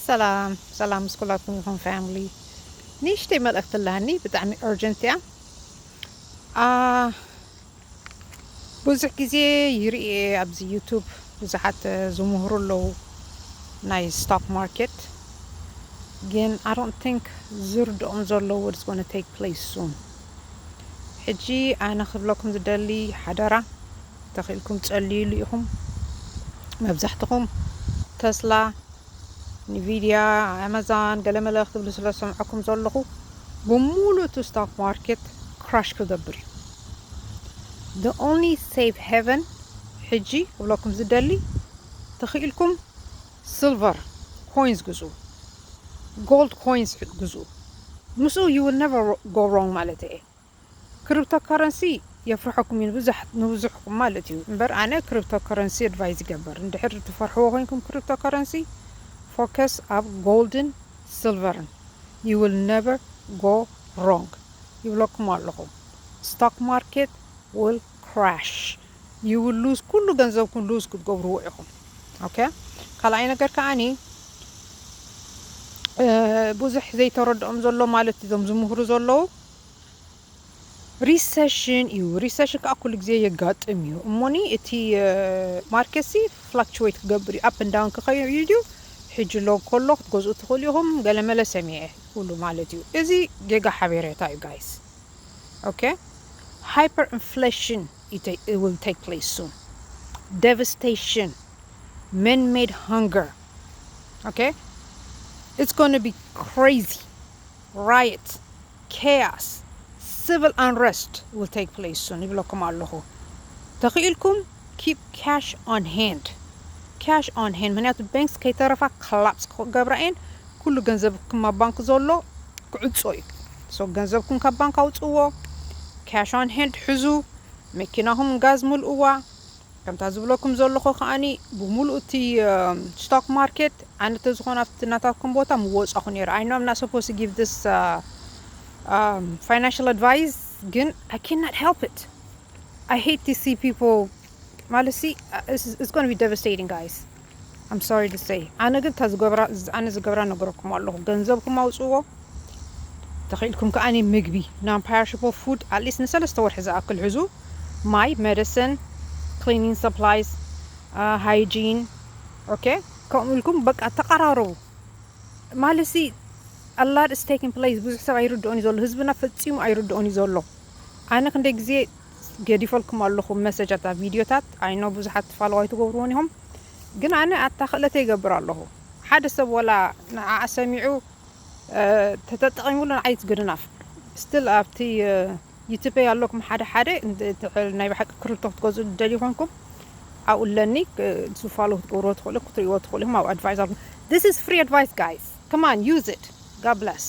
ሰላም ሰላም፣ ምስ ኩላትኩም ይኹን ፋሚሊ። ንእሽተይ መልእኽቲ ኣለኒ፣ ብጣዕሚ urgent እያ። አ፣ ብዙሕ ግዜ ይርኢ እየ ኣብዚ ዩቱብ፣ ብዙሓት ዝምህሩ ኣለዉ ናይ ስቶክ ማርኬት፣ ግን I don't think ዝርድኦም ዘለዉ what's gonna take place soon። ሕጂ ኣነ ክብለኩም ዝደሊ ሓደራ፣ ተኽኢልኩም ጸልዩሉ ኢኹም። መብዛሕትኹም ተስላ፣ ኒቪድያ፣ ኣማዛን ገለመለ ክትብሉ ስለ ዝሰምዐኩም ዘለኹ፣ ብምሉእ እቲ ስቶክ ማርኬት ክራሽ ክገብር እዩ። The only safe haven ሕጂ ክብለኩም ዝደሊ፣ ተኽኢልኩም ሲልቨር ኮይንስ ግዙ፣ ጎልድ ኮይንስ ግዙ። ምስኡ you will never go wrong ማለት እየ። ክሪፕቶ ከረንሲ የፍርሐኩም እዩ ንብዙሕ ንብዙሕኩም ማለት እዩ። እምበር ኣነ ክሪፕቶ ከረንሲ ኣድቫይዝ ይገበር። እንድሕር ትፈርሕዎ ኮይንኩም ክሪፕቶ ከረንሲ፣ ፎከስ ኣብ ጎልድን ሲልቨርን። You will never go wrong ይብለኩም ኣለኹ። ስቶክ ማርኬት will crash። You will lose፣ ኩሉ ገንዘብኩም ሉዝ ክትገብርዎ ኢኹም። ኦኬ፣ ካልኣይ ነገር ከዓኒ፣ እ፣ ብዙሕ ዘይተረድኦም ዘሎ ማለት እዞም ዝምህሩ ዘለዉ፣ ሪሰሽን እዩ። ሪሰሽን ከዓ ኩሉ ግዜ የጋጥም እዩ። እሞኒ እቲ፣ እ፣ ማርኬት ሲ ፍላክቹዌት ክገብር እዩ፣ ኣፕ ን ዳውን ክኸይድ እዩ። ሕጂ ሎው ከሎ ክትገዝኡ ትኽእሉ ኢኹም። ገለመለ ሰሚዐ ኩሉ ማለት እዩ። እዚ ጌጋ ሓቤሬታ እዩ ጋይስ። ኦኬ፣ ሃይፐር ኢንፍሌሽን will take place soon። Devastation, man-made hunger. Okay, it's gonna be crazy. Riot, chaos, civil unrest will take place soon ይብለኩም ኣለኹ። ተኽኢልኩም keep cash on hand። Cash on hand፣ ምክንያቱ ባንክስ ከይተረፋ ኮላፕስ ክገብራ እየን። ኩሉ ገንዘብኩም ኣብ ባንክ ዘሎ ክዕጾ እዩ። So ገንዘብኩም ካብ ባንክ ኣውጽዎ፣ cash on hand ሕዙ፣ መኪናኹም ጋዝ ምልእዋ። ከምታ ዝብለኩም ዘለኹ ከዓኒ፣ ብምሉእ እቲ ስቶክ ማርኬት ኣነ ተዝኾን ኣብቲ ናታትኩም ቦታ ምወጻኹ ነይረ። I know I'm not supposed to give this, uh, um, financial advice፣ ግን I cannot help it. I hate to see people ማለት ሲ፣ uh, it's, it's gonna be devastating, guys. I'm sorry to say። ኣነ ግን እታ ዝገብራ፣ ኣነ ዝገብራ ነገረኩም ኣለኹ። ገንዘብኩም ኣውጽዎ። ተኽኢልኩም ከዓኒ ምግቢ፣ non-perishable food፣ at least ንሰለስተ ወርሒ ዝኣክል ሕዙ። ማይ፣ medicine፣ cleaning supplies፣ uh, hygiene። ኦኬ፣ ከምኡ ኢልኩም በቃ ተቐራረቡ። ማለት ሲ፣ a lot is taking place። ብዙሕ ሰብ ኣይርድኦን እዩ ዘሎ። ህዝብና ፈጺሙ ኣይርድኦን እዩ ዘሎ። ኣነ ክንደይ ግዜ ገዲፈልኩም ኣለኹ መሰጃት ኣብ ቪድዮታት። I know ብዙሓት ፋሎ ኣይትገብርዎን ኢኹም፣ ግን ኣነ ኣታ ክእለተይ ይገብር ኣለኹ። ሓደ ሰብ ወላ ንዓኣ ሰሚዑ፣ እ፣ ተተጠቒሙሉ ንዓይ it's good enough። Still ኣብቲ፣ እ፣ ዩቱበይ ኣለኩም ሓደ ሓደ እንድ-፣ እንድሕር ናይ ብሓቂ ክሪፕቶ ክትገዝኡ ትደልዩ ኮንኩም ኣብኡ ኣለኒ፣ እ፣ ንሱ ፋሎ ክትገብርዎ ትኽእሉ፣ ክትርእይዎ ትኽእሉ ኢኹም። ኣብ ኣድቫይስ ኣለኩም። This is free advice, guys. Come on, use it. God bless.